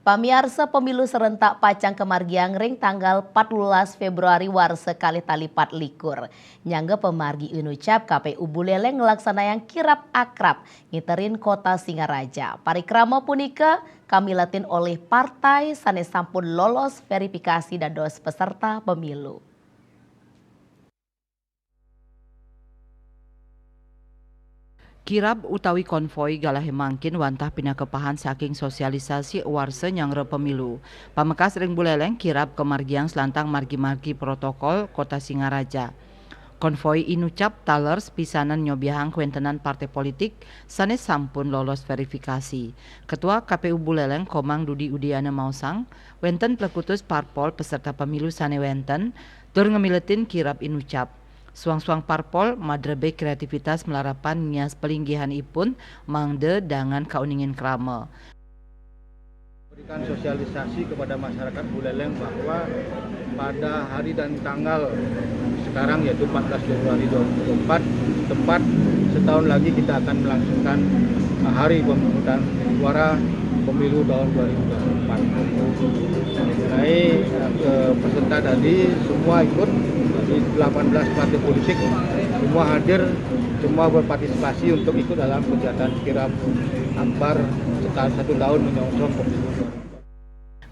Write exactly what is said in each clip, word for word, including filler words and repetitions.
Pamiarsa, pemilu serentak pacang kamargiang ring tanggal patbelas Februari warsa kalih tali patlikur. Nyangga pamargi inucap, K P U Buleleng nglaksanayang kirab akrab ngiterin Kota Singaraja. Parikrama punika kamiletin olih partai sane sampun lolos verifikasi dados peserta pemilu. Kirab utawi konvoi galahe mangkin wantah pinaka pahan saking sosialisasi warsa nyanggra pemilu. Pamekas ring Buleleng, kirab kamargiang selantang margi-margi protokol Kota Singaraja. Konvoi inucap taler sepisanan nyobiahang kawentenan partai politik sane sampun lolos verifikasi. Ketua K P U Buleleng, Komang Dudi Udiana, maosang, wenten plekutus parpol peserta pemilu sane wenten, tur ngamiletin kirab inucap. Suang-suang parpol madrebé kreativitas malarapan ngias palinggihanipun mangda dangan kauningin krama. Memberikan sosialisasi kepada masyarakat Buleleng bahwa pada hari dan tanggal sekarang, yaitu empat belas Februari dua ribu dua puluh empat, tepat setahun lagi kita akan melangsungkan, eh, hari pemungutan suara pemilu tahun dua ribu dua puluh empat. Mengenai, eh, peserta tadi, semua ikut, di delapan belas partai politik, semua hadir, semua berpartisipasi untuk ikut dalam kegiatan kirab akbar setahun, satu tahun menyongsong pemilu.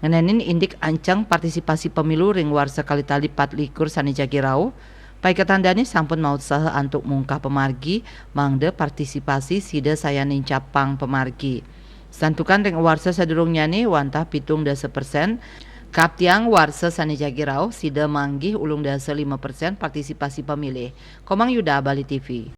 Ngenenin indik anceng partisipasi pemilu ring warsa kalih tali patlikur sane jagi rauh, paiketan dane sampun mautsaha antuk mungkah pamargi mangda partisipasi sida sayan nincapang pamargi. Santukan ring warsa sadurungnyane wantah pitung dasa persen, kaptiang warsa sane jagi rauh sida manggih ulung dasa lima persen partisipasi pemilih. Komang Yuda, Bali T V.